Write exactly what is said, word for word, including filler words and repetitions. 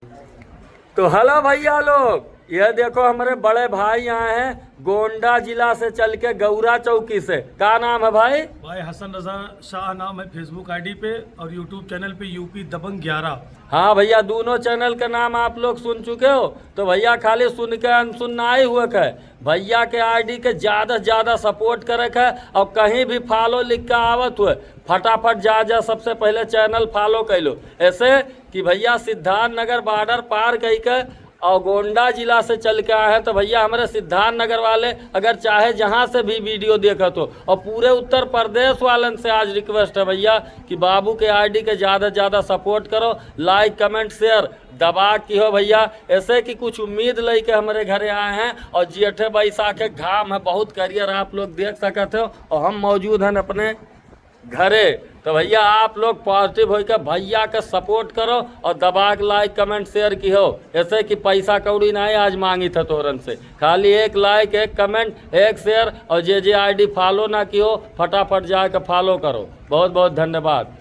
तो हेलो भैया लोग, यह देखो हमरे बड़े भाई आए हैं गोंडा जिला से चल के गौरा चौकी से। का नाम है भाई? भाई हसन रजा शाह नाम है Facebook ID पे और YouTube चैनल पे यूपी दबंग ग्यारह। हाँ भैया, दोनों चैनल का नाम आप लोग सुन चुके हो, तो भैया खाली सुन के अनसुन ना ही हुआ है। भैया के ID के ज्यादा से ज्यादा सपोर्ट करे के है और कहीं भी फॉलो लिख के आवत हुए, फटाफट जा जा सबसे पहले चैनल फॉलो कर लो। ऐसे कि भैया सिद्धार्थनगर बॉर्डर पार कई के और गोंडा जिला से चल के आए हैं, तो भैया हमरे सिद्धार्थनगर वाले अगर चाहे जहाँ से भी वीडियो देखत हो, और पूरे उत्तर प्रदेश वालन से आज रिक्वेस्ट है भैया कि बाबू के ID के ज्यादा से ज्यादा सपोर्ट करो, लाइक कमेंट शेयर दबा की हो भैया। ऐसे कि कुछ उम्मीद लेके हमरे घरे आए हैं और जेठे बैसाखे घाम है, बहुत करियर आप लोग देख सकत हो, और हम मौजूद हैं अपने घरे। तो भैया आप लोग पॉजिटिव होइके भैया के सपोर्ट करो और दबा के लाइक कमेंट शेयर की हो, ऐसे कि पैसा कौड़ी ना है आज मांगी था तोरन से, खाली एक लाइक, एक कमेंट, एक शेयर, और जे जे ID फॉलो ना की हो फटाफट जाके फॉलो करो। बहुत बहुत धन्यवाद।